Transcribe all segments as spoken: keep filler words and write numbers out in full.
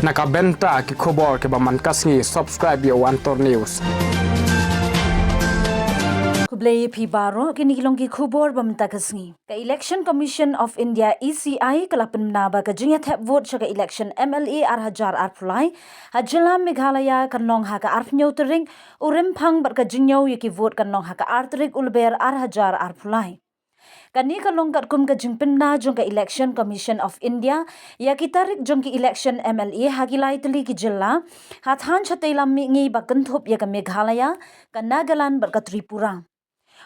Na ka bynta ki khubor kiba man ka sngi, subscribe ïa u Antor News. Khublei ïa phi baroh, kine ki long ki khubor ba mynta ka sngi. Ka Election Commission of India, E C I, ka la pynbna ba ka jingïathep vote sha ka election M L A ar hajar arphew lai ha jylla Meghalaya kan long ha ka arphew hynñiew tarik u Rymphang bad ka jingñiew ïa ki vote kan long ha ka ar tarik u Lber ar hajar arphew lai. Kane ka long katkum ka jingpynbna jong ka Election Commission of India ïa ki tarik jong ki election M L A ha ki lai tylli ki jylla, ha thaiñ shatei lam mihngi ba kynthup ïa ka Meghalaya, ka Nagaland bad ka Tripura.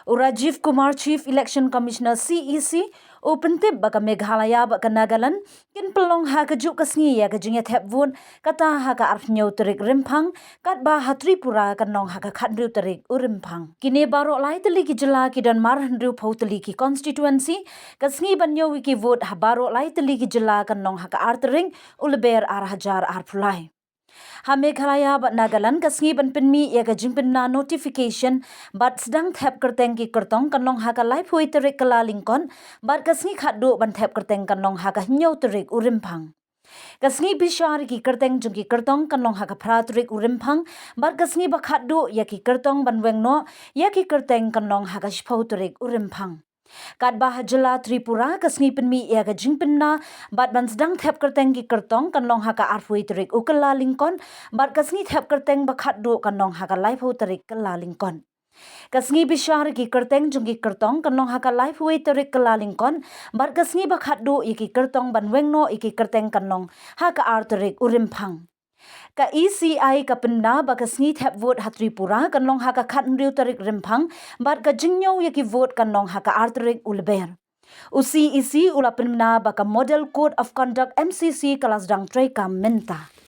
U Rajiv Kumar, Chief Election Commissioner, C E C, u pyntip ba ka Meghalaya bad ka Nagaland kin pynlong ha kajuh ka sngi ïa ka jingïathep vote, kata ha ka arphew hynñiew tarik Rymphang, katba ha Tripura kan long ha ka khathynriew tarik u Rymphang. Kine baroh lai tylli ki jylla ki don mar hynriewphew tylli ki constituency. Ka sngi ban ñiew ïa ki vote ha baroh lai tylli ki jylla kan long ha ka ar tarik u Lber ar hajar arphew lai. Ha Meghalaya bad Nagaland, ka sngi ban pynmih ïa ka jingpynbna notification bad sdang thep kyrteng ki kyrtong kan long ha ka laiphew wei tarik Kyllalyngkot, bad ka sngi khatduh ban thep kyrteng kan long ha ka hynñiew tarik u Rymphang. Ka sngi bishar ïa ki kyrteng jong ki kyrtong kan long ha ka phra tarik u Rymphang, bad ka sngi ba khatduh ïa ki kyrtong ban weng noh ïa ki kyrteng kan long ha ka shiphew tarik u Rymphang. Katba ha jylla Tripura, ka sngi pynmih ïa ka jingpynbna bad ban sdang thep kyrteng ki kyrtong kan long ha ka arphew wei tarik u Kyllalyngkot, bad ka sngi thep kyrteng ba khatduh kan long ha ka laiphew tarik Kyllalyngkot. Ka sngi bishar ïa ki kyrteng jong ki kyrtong kan long ha ka laiphew wei tarik Kyllalyngkot, bad ka sngi ba khatduh ïa ki kyrtong ban weng noh ïa ki kyrteng kan long ha ka ar tarik u Rymphang. Ka E C I ka pynbna ba ka sngi thep vote ha Tripura kan long ha ka khathynriew tarik Rymphang, bad ka jingñiew ïa ki vote kan long ha ka ar tarik u Lber. U C E C u la pynbna ba ka Model Code of Conduct, M C C, ka la sdang treikam mynta.